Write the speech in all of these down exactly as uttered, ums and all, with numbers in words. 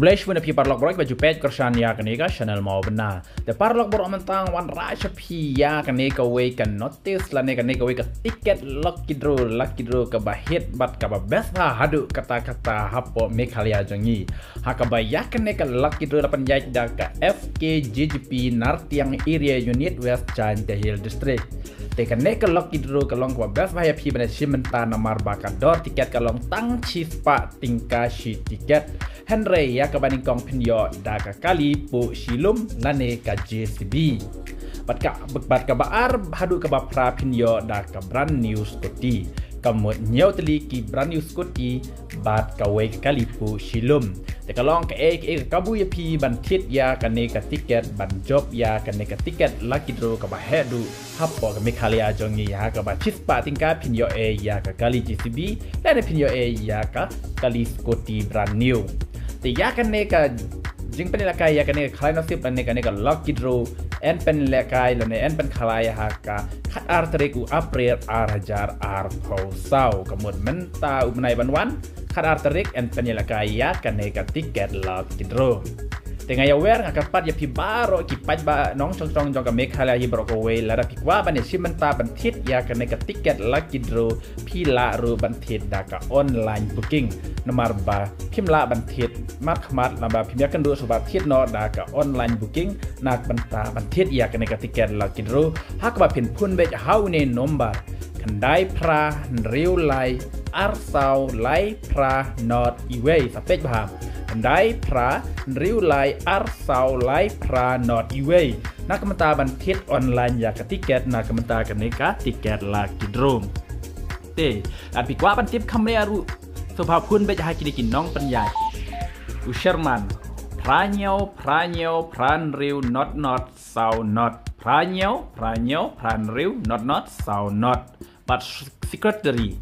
Khublei shibun ïa phi paralok baroh kiba ju peit kyrshan ïa kane ka channel Mawbynna. Te paralok baroh, mynta nga wanrah sha phi ïa kane kawei ka notice lane kane kawei ka tiket lucky draw, lucky draw kaba hit bad kaba best bha haduh katta katta hapoh Meghalaya jong ngi. Ha kaba ïa kane ka lucky draw la pynïaid da ka F K G G P Nartiang Area Unit, West Jaintia Hills District. Te kane ka lucky draw ka long kaba best bha ïa phi ban ïashim bynta namar ba ka dor tiket ka long tang shispah tyngka shi tiket. Hynrei ïa kaba nyngkong phin ïoh da ka kali puh shilum lane ka J C B. Bad ka, bad kaba ar haduh kaba phra phin ïoh da ka brand new scooty. Ka mut hynñiew tylli ki brand new scooty bad kawei ka kali puh shilum. Te ka long kaei kaei ka kabu ïa phi ban thied ïa kane ka tiket, ban jop ïa kane ka tiket lucky draw kaba heh duh hapoh ka Meghalaya jong ngi. Ha kaba shispah tyngka phin ïoh ei ïa ka kali J C B lane phin ïoh ei ïa ka kali scooty brand new. Te ïa kane ka jingpynlehkai ïa kane ka khalai nasib lane kane ka lucky draw yn pynlehkai lane yn pynkhalai ha ka khatar tarik u April ar hajar arphew saw. Ka mut mynta u bnai ban wan khatar tarik yn pynlehkai ïa kane ka tiket lucky draw. Te nga ïawer, nga kyrpad ïa phi baroh ki paidbah nongshong shnong jong ka Meghalaya hi baroh kawei, lada phi kwah ban ïashim bynta ban thied ïa kane ka tiket lucky draw, phi lah ruh ban thied da ka online booking. Namar ba phim lah ban thied markhmat, namar ba phim ïakynduh shuh ba thied noh da ka online booking na ka bynta ban thied ïa kane ka tiket lucky draw. Ha kaba phin phone beit ha une number: khyndai phra hynriew lai ar saw lai phra not iwei. Sa peit bha: khyndai phra hynriew lai ar saw lai phra not iwei. Na ka bynta ban thied online ïa ka tiket, na ka bynta kane ka tiket lucky draw. Te lada phi kwah ban tip kham ria ruh, sngewbha phone beit ha kine ki nongpynïaid: u Sherman, phra hynñiew phra hynñiew phra hynriew not not saw not. Phra hynñiew phra hynñiew phra hynriew not not saw not. Bad secretary: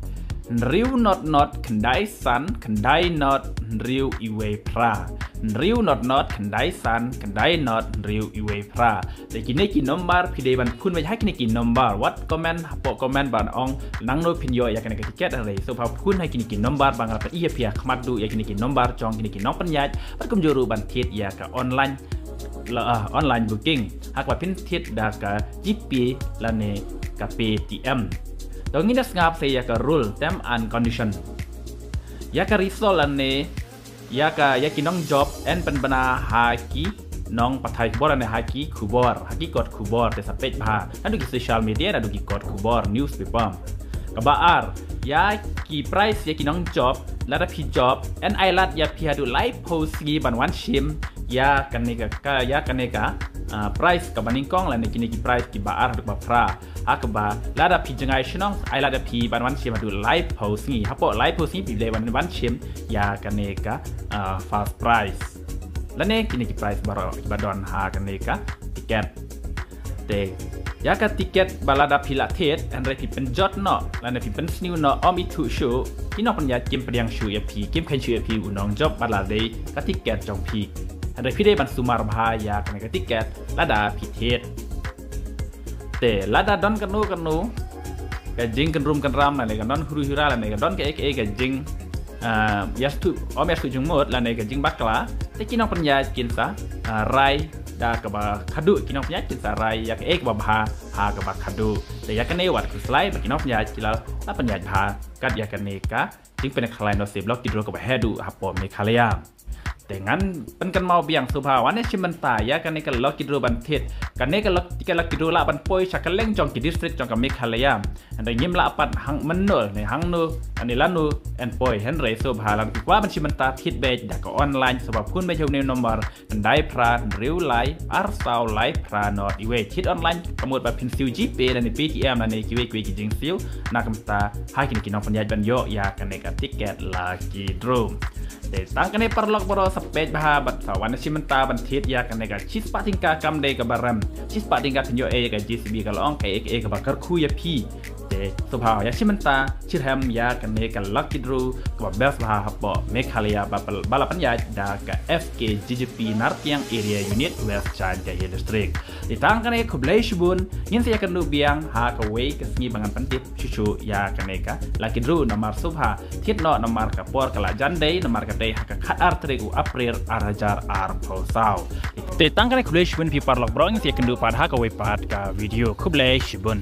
hynriew not not khyndai san khyndai not hynriew iwei phra. Hynriew not not khyndai san khyndai not hynriew iwei phra. Te kine ki number phi dei ban phone beit ha kine ki number. Wat comment hapoh comment ban ong nangno phin ïoh ïa kane ka tiket, hynrei sngewbha phone ha kine ki number ba nga la pyni ïa phi ha khmat duh, ïa kine ki number jong kine ki nongpynïaid, bad kumjuh ruh ban thied ïa ka online, la, ah, online booking. Ha kaba phin thied da ka GPay lane ka Paytm. To ngin ïa sngap sa ïa ka rule, term and condition. Ïa ka result lane ïa ka, ïa ki nongjop yn pynbna ha ki nongpathai khubor lane ha ki khubor, ha ki kot khubor. Te sa peit bha naduh ki social media, naduh ki kot khubor, newspaper. Kaba ar, ïa ki prize ïa ki nongjop, lada phi jop, yn ailad ïa phi haduh laiphew sngi ban wan shim ïa kane ka, ka, ïa kane ka, ah, prize kaba nyngkong lane kine ki prize kiba ar haduh ba phra. Ha kaba lada phi jngai shnong, ailad ïa phi ban wan shim haduh laiphew sngi. Hapoh laiphew sngi phi dei ban wan shim ïa kane ka, ah, first prize lane kine ki prize baroh kiba don ha kane ka tiket. Te ïa ka tiket ba lada phi la thied hynrei phi pynjot noh lane phi pynsniew noh, ym ithuh shuh, ki nongpynïaid kim pdiang shuh ïa phi, kim kheiñ shuh ïa phi u nongjop ba la dei ka tiket jong phi. Hynrei phi dei ban sumar bha ïa kane ka tiket lada phi thied. Te lada don kano kano ka jingkynrum kynram lane ka nonghuri hura lane ka don kaei kaei ka jing, ah, ïasythuh, ym ïasythuh jingmut lane ka jingbakla, te ki nongpynïaid kin sa, ah, rai da kaba khadduh, ki nongpynïaid kin sa rai ïa kaei kaba bha ha kaba khadduh. Te ïa kane wat khuslai ba ki nongpynïaid ki la, la pynïaid bha kat ïa kane ka jingpynkhalai nasib lucky draw kaba heh duh hapoh Meghalaya. Te ngan pynkynmaw biang, sngewbha wan ïashim bynta ïa kane ka lucky draw ban thied. Kane ka luck-, ka lucky draw lah ban poi sha kylleng jong ki district jong ka Meghalaya. Hynrei ngim lah pat hangno ne hangno, ani lano yn poi. Hynrei sngewbha lada phi kwah ban shim bynta thied beit da ka online, sngewbha phone beit ha une u number: khyndai phra hynriew lai ar saw lai phra not iwei. Thied online ka mut ba phin siew GPay lane Paytm lane kiwei kiwei ki jingsiew, na ka bynta ha kine ki nongpynïaid ban ïoh ïa kane ka tiket lucky draw. Te tang kane paralok baroh, sa peit bha bad sa wan ïashim bynta ban thied ïa kane ka shispah tyngka, kam dei kaba rem. Shispah tyngka phin ïoh ei ïa ka JCB, ka long kaei kaei kaba kyrkhu ïa phi. Te Sngewbha ïa shim bynta shitrhem ïa kane ka lucky draw kaba best bha hapoh Meghalaya ba la pynïaid da ka F K G G P Nartiang Area Unit West Jaintia Hills District. Te tang kane, khublei shibun, ngin sa ïakynduh biang ha kawei ka sngi ba ngan pyntip shuh shuh ïa kane ka lucky draw. Namar sngewbha thied noh namar ka por ka la jan dei, namar ka dei ha ka khatar tarik u April ar hajar arphew saw. Te tang kane, khublei shibun phi paralok baroh, ngin sa ïakynduh pat ha kawei pat ka video. Khublei shibun.